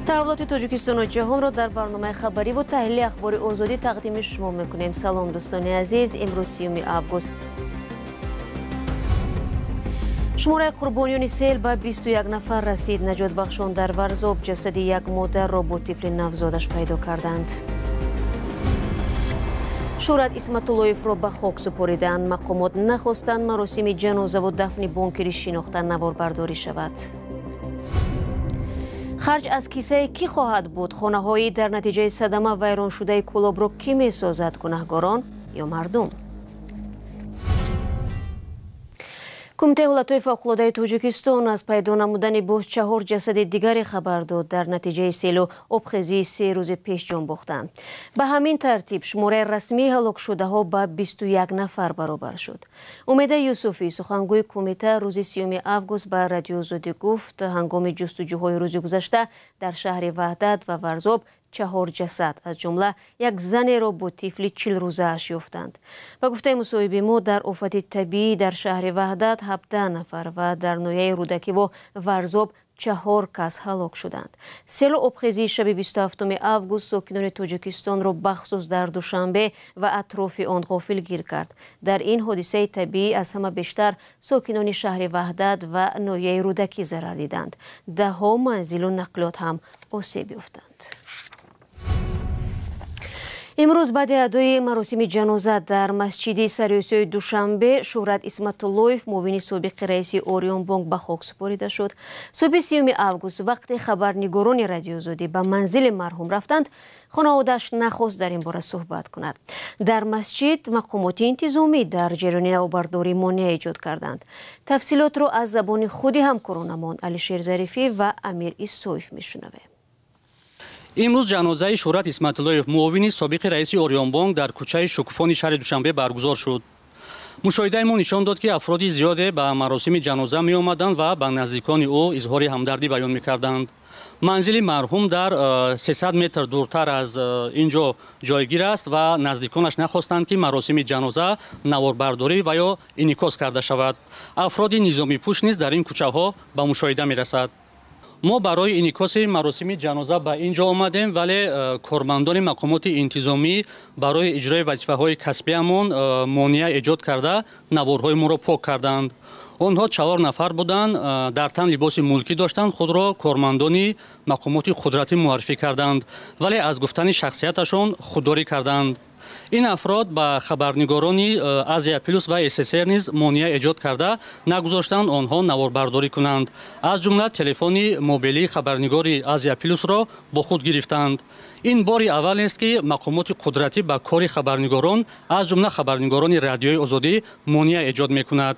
Таҳаввулоти тоҷикистону ҷаҳонро дар барномаи хабарӣ ва таҳлили ахбори озодӣ тақдими шумо мекунем. Салом дӯстони азиз, имрӯз 30 август. Шумораи қурбониёни сел ба 21 нафар расид. Наҷотбахшон дар Варзоб ҷасади як модарро бо тифли навзодаш пайдо карданд. Шӯҳрат Исматуллоевро ба хок супориданд. Мақомот нахостанд маросими ҷанозаву дафни бонкири шинохта наворбардорӣ шавад. Харҷ аз кисае кӣ хоҳад буд? Хонаҳои дар натиҷаи садама вайроншудаи Кӯлобро кӣ месозад? Гунаҳгорон ё мардум? Кумитаи ҳолатҳои фавқулодаи Тоҷикистон аз пайдо намудани боз 4 ҷасади дигаре хабар дод. Дар натиҷаи селу обхезии 3 рӯзи пеш ҷон бохтанд. Ба ҳамин тартиб шумораи расмии ҳалокшудаҳо ба 21 нафар баробар шуд. Умеда Юсуфӣ, сухангӯи кумита, рӯзи 30 август ба Радиои Озодӣ гуфт, ҳангоми ҷустуҷӯҳои рӯзи гузашта дар шаҳри Ваҳдат ва Варзоб 4 ҷасад, аз ҷумла як занеро бо тифли 40 рӯзааш ёфтанд. Ба гуфтаи мусоҳиби мо, дар офати табиӣ дар шаҳри Ваҳдат 17 нафар ва дар ноҳияи Рӯдакиву Варзоб 4 кас ҳалок шуданд. Селу обхезии шаби 27 август сокинони Тоҷикистонро бахусус дар Душанбе ва атрофи он ғофилгир кард. Дар ин ҳодисаи табиӣ аз ҳама бештар сокинони шаҳри Ваҳдат ва ноҳияи Рӯдакӣ зарар диданд. Даҳҳо манзилу нақлиёт ҳам осеб ёфтанд. Имрӯз баъди адои маросими ҷаноза дар масҷиди Сариосиёи Душанбе Шӯҳрат Исматуллоев, муовини собиқи раиси Ориёнбонк, ба хок супорида шуд. Субҳи 30 август вақте хабарнигорони Радиои Озодӣ ба манзили марҳум рафтанд, хонаводааш нахост дар ин бора суҳбат кунад. Дар масҷид мақомоти интизомӣ дар ҷараёни навбардорӣ монеа эҷод карданд. Тафсилотро аз забони худи ҳамкоронамон Алишер Зарифӣ ва Амир Исоев мешунавем. Имрӯз ҷанозаи Шӯҳрат Исматуллоев, муовини собиқи раиси Ориёнбонк, дар кӯчаи Шукуфони шаҳри Душанбе баргузор шуд. Мушоҳидаи мо нишон дод, ки афроди зиёде ба маросими ҷаноза меомаданд ва ба наздикони ӯ изҳори ҳамдардӣ баён мекарданд. Манзили марҳум дар 300 метр дуртар аз ин ҷо ҷойгир аст ва наздиконаш нахостанд, ки маросими ҷаноза наворбардорӣ ва ё инъикос карда шавад. Афроди низомипӯш низ дар ин кӯчаҳо ба мушоҳида мерасад. Мо барои инъикоси маросими ҷаноза ба ин ҷо омадем, вале кормандони мақомоти интизомӣ барои иҷрои вазифаҳои касбиамон монеа эҷод карда наворҳои моро пок карданд. Онҳо 4 нафар буданд, дар тан либоси мулкӣ доштанд, худро кормандони мақомоти қудратӣ муаррифӣ карданд, вале аз гуфтани шахсияташон худдорӣ карданд. Ин афрод ба хабарнигорони Азия Плюс ва СССР низ монеа эҷод карда нагузоштанд онҳо наворбардорӣ кунанд. Аз ҷумла телефони мобилии хабарнигори Азия Плюсро бо худ гирифтанд. Ин бори аввал нест, ки мақомоти қудратӣ ба кори хабарнигорон, аз ҷумла хабарнигорони Радиои Озодӣ, монеа эҷод мекунад.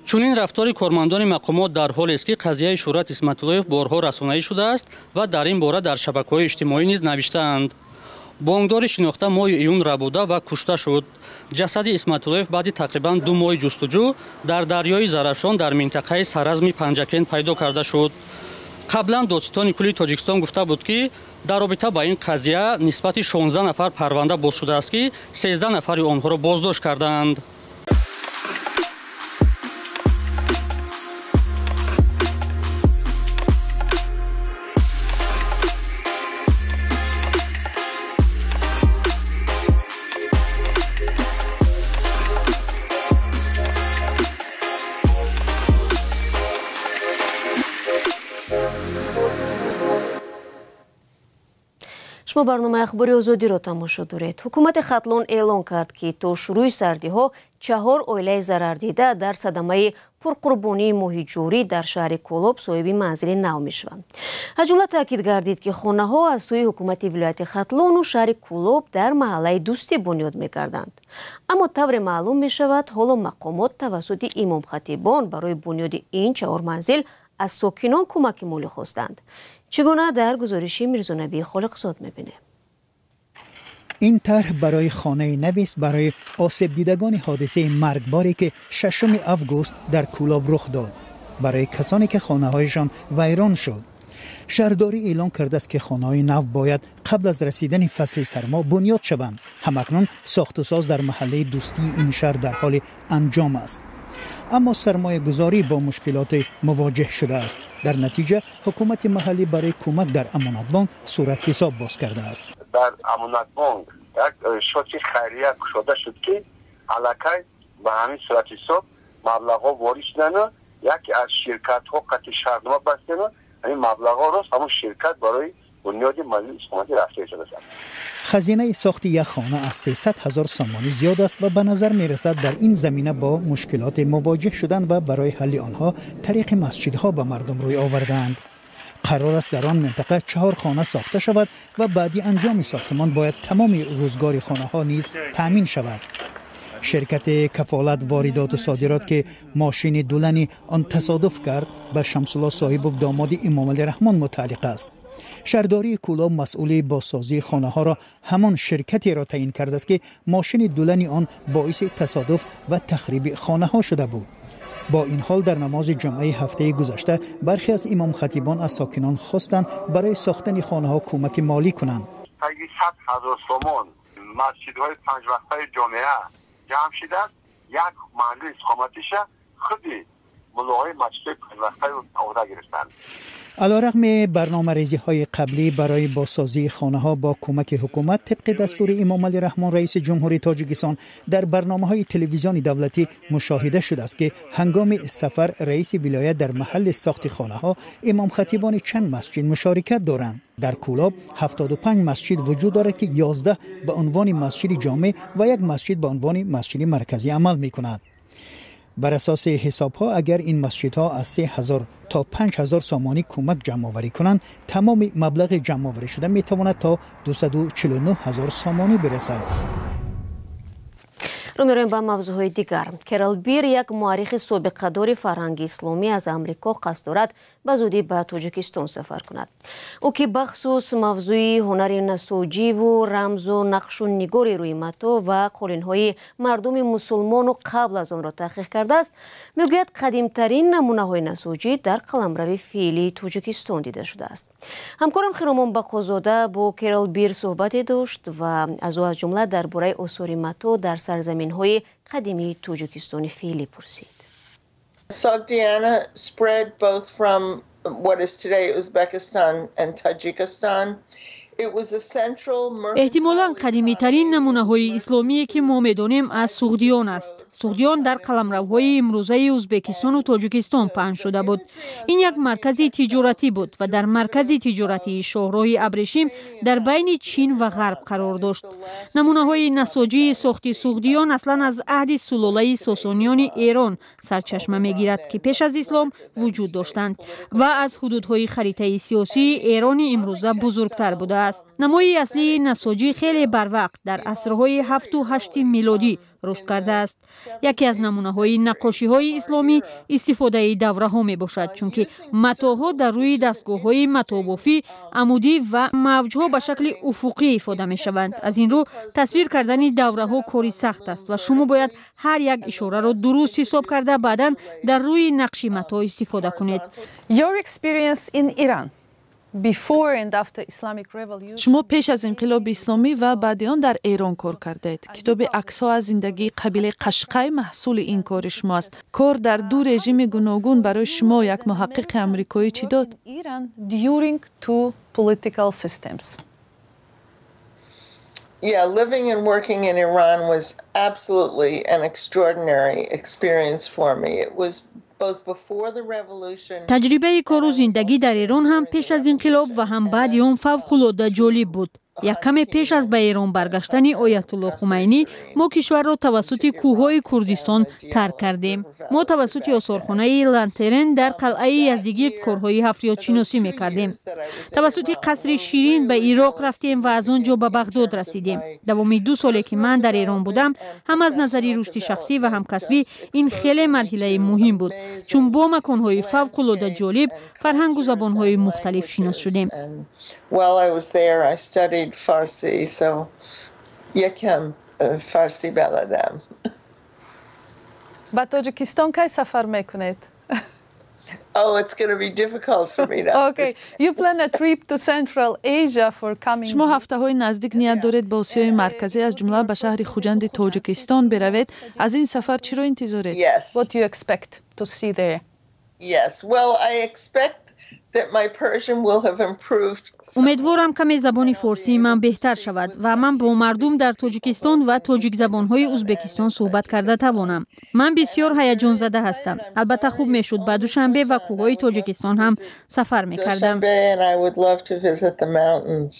Чунин рафтори кормандони мақомот дар ҳолест, ки қазияи Шӯҳрат Исматуллоев борҳо расонаӣ шудааст ва дар ин бора дар шабакаҳои иҷтимоӣ низ навиштаанд. Бонкдори шинохта моҳи июн рабуда ва кушта шуд. Ҷасади Исматуллоев баъди тақрибан 2 моҳи ҷустуҷӯ дар дарёи Зарафшон дар минтақаи Саразми Панҷакент пайдо карда шуд. Қаблан додситони кулли Тоҷикистон гуфта буд, ки дар робита ба ин қазия нисбати 16 нафар парванда боз шудааст, ки 13 нафари онҳоро боздошт кардаанд. Шумо барномаи ахбори Озодиро тамошо доред. Ҳукумати Хатлон эълон кард, ки то шурӯи сардиҳо 4 оилаи зарардида дар садамаи пурқурбонии моҳи ҷорӣ дар шаҳри Кӯлоб соҳиби манзили нав мешаванд. Аз ҷумла таъкид гардид, ки хонаҳо аз сӯи ҳукумати вилояти Хатлону шаҳри Кӯлоб дар маҳаллаи Дӯстӣ бунёд мекарданд. Аммо тавре маълум мешавад, ҳоло мақомот тавассути имомхатибон барои бунёди ин 4 манзил аз сокинон кӯмаки молӣ хостанд. Чӣ гуна дар гузориши Мирзонабии Холиқзод мебинем. Ин тарҳ барои хонаи навист барои осебдидагони ҳодисаи маргборе, ки 6 август дар Кӯлоб рух дод, барои касоне ки хонаҳояшон вайрон шуд. Шаҳрдорӣ эълон кардааст, ки хонаҳои нав бояд қабл аз расидани фасли сармо бунёд шаванд. Ҳамакнун сохтусоз дар маҳаллаи Дӯстии ин шаҳр дар ҳоли анҷом аст. Аммо сармоягузорӣ бо мушкилот мувоҷеҳ шудааст. Дар натиҷа ҳукумати маҳаллӣ барои кӯмак дар Амонатбонк суратҳисоб боз кардааст. Дар Амонатбонк як шоти хайрия кушода шуд, ки аллакай ба ҳамин суратҳисоб маблағҳо ворид шудану яке аз ширкатҳо қатъи шартнома бастену ҳамин маблағҳо рост ҳамон ширкат барои бунёди манзили истиқоматӣ рафта истодааст. Хазинаи сохти як хона аз 300 ҳазор сомонӣ зиёд аст ва ба назар мерасад, дар ин замина бо мушкилоте мувоҷеҳ шуданд ва барои ҳалли онҳо тариқи масҷидҳо ба мардум рӯй овардаанд. Қарор аст, дар он минтақа чаҳор хона сохта шавад ва баъди анҷоми сохтмон бояд тамоми рӯзгори хонаҳо низ таъмин шавад. Ширкати «Кафолат воридоту содирот», ки мошини дулани он тасодуф кард, ба Шамсулло Соҳибов, домоди Имомалӣ Раҳмон, мутааллиқ аст. Шаҳрдории Кӯлоб масъули бозсозии хонаҳоро ҳамон ширкатеро таъин кардааст, ки мошини дулани он боиси тасодуф ва тахриби хонаҳо шуда буд. Бо ин ҳол, дар намози ҷумъаи ҳафтаи гузашта бархе аз имомхатибон аз сокинон хостанд, барои сохтани хонаҳо кӯмаки молӣ кунанд. Таги 100 000 сомон масҷидҳои панҷвақтаи ҷомеа ҷамъ шидааст. Як манзили истиқоматиша худи муллоҳои масҷидҳои панҷвақтаи оҳда гирифтанд. Алорағми барномарезиҳои қаблӣ барои бозсозии хонаҳо бо кӯмаки ҳукумат тибқи дастури Имомалӣ Раҳмон, раиси ҷумҳурии Тоҷикистон, дар барномаҳои телевизиони давлатӣ мушоҳида шудааст, ки ҳангоми сафар раиси вилоят дар маҳалли сохти хонаҳо имомхатибони чанд масҷид мушорикат доранд. Дар Кӯлоб 75 масҷид вуҷуд дорад, ки 11 ба унвони масҷиди ҷомеъ ва як масҷид ба унвони масҷиди марказӣ амал мекунад. Бар асоси ҳисобҳо, агар ин масҷидҳо аз 3000 то 5000 сомонӣ кӯмак ҷамъоварӣ кунанд, тамоми маблағи ҷамъоварӣ шуда метавонад то 249 ҳазор сомонӣ бирасад. Рӯ мероем ба мавзӯъҳои дигар. Керол Бир, як муаррихи собиқадори фарҳанги исломӣ аз Амрико, қасд дорад ба зудӣ ба Тоҷикистон сафар кунад. Ӯ, ки бахусус мавзӯи ҳунари насоҷиву рамзу нақшу нигори рӯи матоъ ва қолинҳои мардуми мусулмону қабл аз онро таҳқиқ кардааст, мегӯяд, қадимтарин намунаҳои насоҷӣ дар қаламрави феълии Тоҷикистон дида шудааст. Ҳамкорам Хиромон Бақозода бо Керол Бир суҳбате дошт ва аз ӯ аз ҷумла дар бораи осори матоъ дар сарзаминҳои қадимии Тоҷикистони феълӣ пурсид. Sogdiana spread both from what is today Uzbekistan and Tajikistan. Эҳтимолан, қадимитарин намунаҳои исломие, ки мо медонем, аз Суғдиён аст. Суғдиён дар қаламравҳои имрӯзаи Ӯзбекистону Тоҷикистон паҳн шуда буд. Ин як маркази тиҷоратӣ буд ва дар маркази тиҷоратии шоҳроҳи абрешим дар байни Чин ва Ғарб қарор дошт. Намунаҳои насоҷии сохти суғдиён аслан аз аҳди сулолаи Сосониёни Эрон сарчашма мегирад, ки пеш аз ислом вуҷуд доштанд ва аз ҳудудҳои харитаи сиёсии Эрони имрӯза бузургтар будааст. Намои аслии насоҷӣ хеле барвақт, дар асрҳои ҳафту ҳашти милодӣ, рушд кардааст. Яке аз намунаҳои наққошиҳои исломӣ истифодаи давраҳо мебошад, чунки матоъҳо дар рӯи дастгоҳҳои матобофӣ амудӣ ва мавҷҳо ба шакли уфуқӣ ифода мешаванд. Аз ин рӯ, тасвир кардани давраҳо кори сахт аст ва шумо бояд ҳар як ишораро дуруст ҳисоб карда, баъдан дар рӯи нақши матоъ истифода кунед. Your experience in Iran before and after Islamic Revolution. Шумо пеш аз инқилоби исломӣ ва баъди он дар Эрон кор кардаед. Китоби «Аксҳо аз зиндагии қабилаи Қашқай» маҳсули ин кори шумо аст. Кор дар ду режими гуногун барои шумо, як муҳаққиқи амрикоӣ, чӣ дод? Iran during two political systems. Yeah, living and working in Iran was absolutely an extraordinary experience for me. It was both before the revolution. Таҷрибаи кору зиндагӣ дар Эрон ҳам пеш аз инқилоб ва ҳам баъди он фавқулода ҷолиб буд. Як каме пеш аз ба Эрон баргаштани Оятулло Хумайнӣ мо кишварро тавассути кӯҳҳои Курдистон тарк кардем. Мо тавассути осорхонаи Лантерен дар қалъаи Яздигирд корҳои ҳафриётшиносӣ мекардем. Тавассути қасри Ширин ба Ироқ рафтем ва аз он ҷо ба Бағдод расидем. Давоми 2 соле, ки ман дар Эрон будам, ҳам аз назари рушди шахсӣ ва ҳам касбӣ ин хеле марҳилаи муҳим буд, чун бо маконҳои фавқулода ҷолиб, фарҳангу забонҳои мухталиф шинос шудем. While I was there, I studied Farsi, so یکم فارسی بلدم. Ба Тоҷикистон кай сафар мекунед? Oh, it's going to be difficult for me to. Okay. You plan a trip to Central Asia for coming. Шумо ҳафтаҳои наздик ният доред ба Осиёи Марказӣ, аз ҷумла ба шаҳри Хуҷанди Тоҷикистон биравед. Аз ин сафар чиро интизоред? Yes. What do you expect to see there? Yes. Well, I expect that my Persian will have improved. Умедворам каме забони форсии ман беҳтар шавад ва ман бо мардум дар Тоҷикистон ва тоҷикзабонҳои Узбекистон суҳбат карда тавонам. Ман бисёр ҳаяҷонзада ҳастам. Албатта, хуб мешуд ба Душанбе ва кӯҳҳои Тоҷикистон ҳам сафар мекардам. Dushanbe, and I would love to visit the mountains.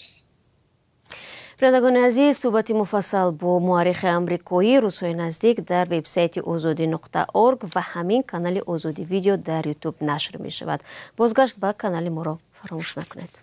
Бинандагони азиз, суҳбати муфассал бо муаррихи амрикоӣ рӯзҳои наздик дар вебсайти озодӣ.орг ва ҳамин канали Озодӣ Видео дар Ютуб нашр мешавад. Бозгашт ба канали моро фаромӯш накунед.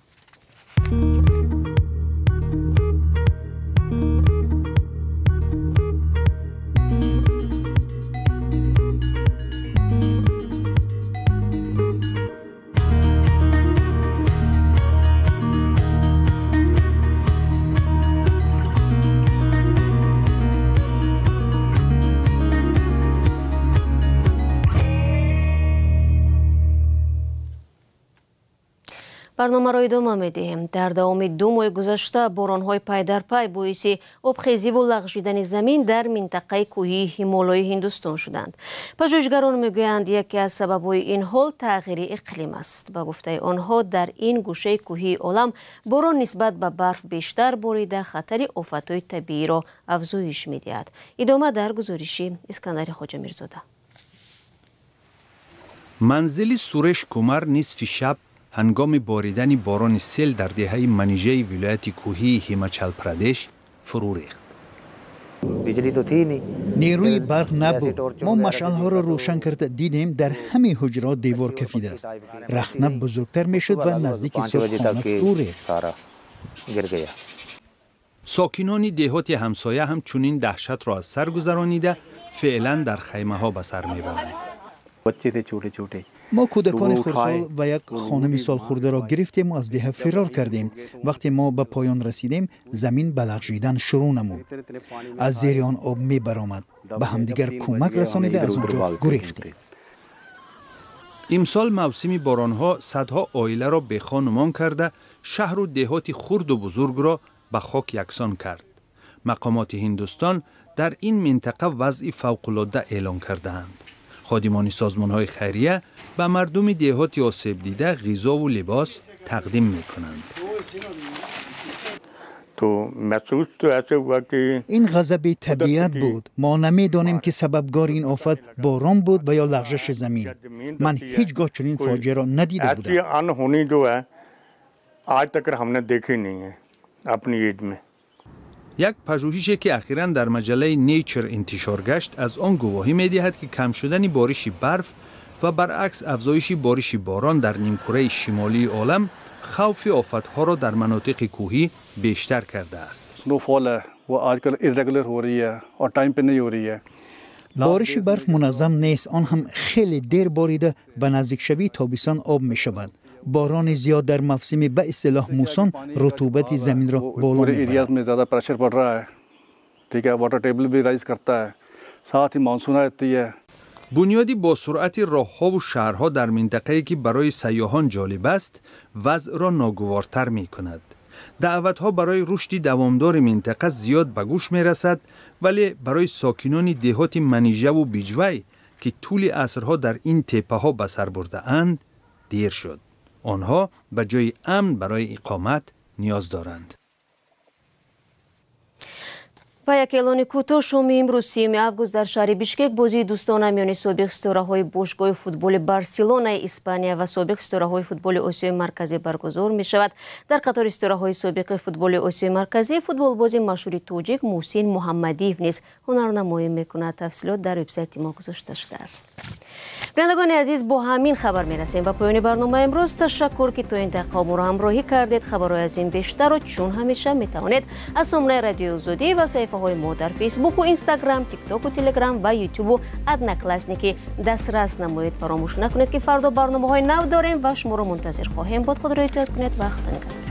Барномаро идома медиҳем. Дар давоми 2 моҳи гузашта боронҳои пайдарпай боиси обхезиву лағжидани замин дар минтақаи кӯҳии Ҳимолои Ҳиндустон шуданд. Пажӯҳишгарон мегӯянд, яке аз сабабҳои ин ҳол тағйири иқлим аст. Ба гуфтаи онҳо, дар ин гӯшаи кӯҳии олам борон нисбат ба барф бештар борида, хатари офатҳои табииро афзоиш медиҳад. Идома дар гузориши Искандари Хоҷамирзода. Манзили Суреш Кумар нисфи шаб ҳангоми боридани борони сел дар деҳаи Манижаи вилояти кӯҳии Ҳимачал-Прадеш фурӯ рехт. Нерӯи барқ набуд. Мо машъалҳоро рӯшан карда дидем, дар ҳамаи ҳуҷраҳо девор кафидааст. Рахна бузургтар мешуд ва наздики субҳ хона фурӯ рехт. Сокинони деҳоти ҳамсоя ҳам чунин даҳшатро аз сар гузаронида, феълан дар хаймаҳо ба сар мебаранд. Мо кӯдакони хурдсол ва як хонуми солхӯрдаро гирифтему аз деҳа фирор кардем. Вақте мо ба поён расидем, замин ба лағжидан шурӯъ намуд. Аз зери он об мебаромад. Ба ҳамдигар кӯмак расонида, аз он ҷо гурехтем. Имсол мавсими боронҳо садҳо оиларо бехонумон карда, шаҳру деҳоти хурду бузургро ба хок яксон кард. Мақомоти Ҳиндустон дар ин минтақа вазъи фавқулодда эълон кардаанд. Ходимони созмонҳои хайрия ба мардуми деҳоти осебдида ғизову либос тақдим мекунанд. Ин ғазаби табиат буд. Мо намедонем, ки сабабгори ин офат борон буд ва ё лағжаши замин. Ман ҳеҷ гоҳ чунин фоҷиаро надида будам. Як пажӯҳише, ки ахиран дар маҷаллаи Nature интишор гашт, аз он гувоҳӣ медиҳад, ки кам шудани бориши барф ва баръакс афзоиши бориши борон дар нимкураи шимолии олам хавфи офатҳоро дар манотиқи кӯҳӣ бештар кардааст. Бориши барф муназзам нест, он ҳам хеле дер борида, ба наздикшавии тобистон об мешавад. Борони зиёд дар мавсими ба истилоҳ мусон рутубати заминро боло мебарад. Бунёди босуръати роҳҳову шаҳрҳо дар минтақае, ки барои сайёҳон ҷолиб аст, вазъро ногувортар мекунад. Даъватҳо барои рушди давомдори минтақа зиёд ба гӯш мерасад, вале барои сокинони деҳоти Манижаву Биҷвай, ки тӯли асрҳо дар ин теппаҳо ба сар бурдаанд, дер шуд. Онҳо ба ҷои амн барои иқомат ниёз доранд. Ва як эълони кӯтоҳ. Шоми имрӯз, 3 август, дар шаҳри Бишкек бозии дӯстона миёни собиқ ситораҳои бошгоҳи футболи Барселонаи Испания ва собиқ ситораҳои футболи Осиёи Марказӣ баргузор мешавад. Дар қатори ситораҳои собиқи футболи Осиёи Марказӣ футболбози машҳури тоҷик Муҳсин Муҳаммадиев низ ҳунарнамоӣ мекунад. Тафсилот дар вебсайти мо гузошта шудааст. Бинандагони азиз, бо ҳамин хабар мерасем ба поёни барномаи имрӯз. Ташаккур, ки то ин дақиқа моро ҳамроҳӣ кардед. Хабарҳои аз ин бештарро чун ҳамеша метавонед аз сомонаи Радиои Озодӣ ва саҳифаҳои мо дар Фейсбуку, Инстаграм, Тиктоку, Телеграм ва Ютубу Одноклассники дастрас намоед. Фаромӯш накунед, ки фардо барномаҳои нав дорем ва шуморо мунтазир хоҳем буд. Худро эҳтиёт кунед ва Худо нигаҳдор.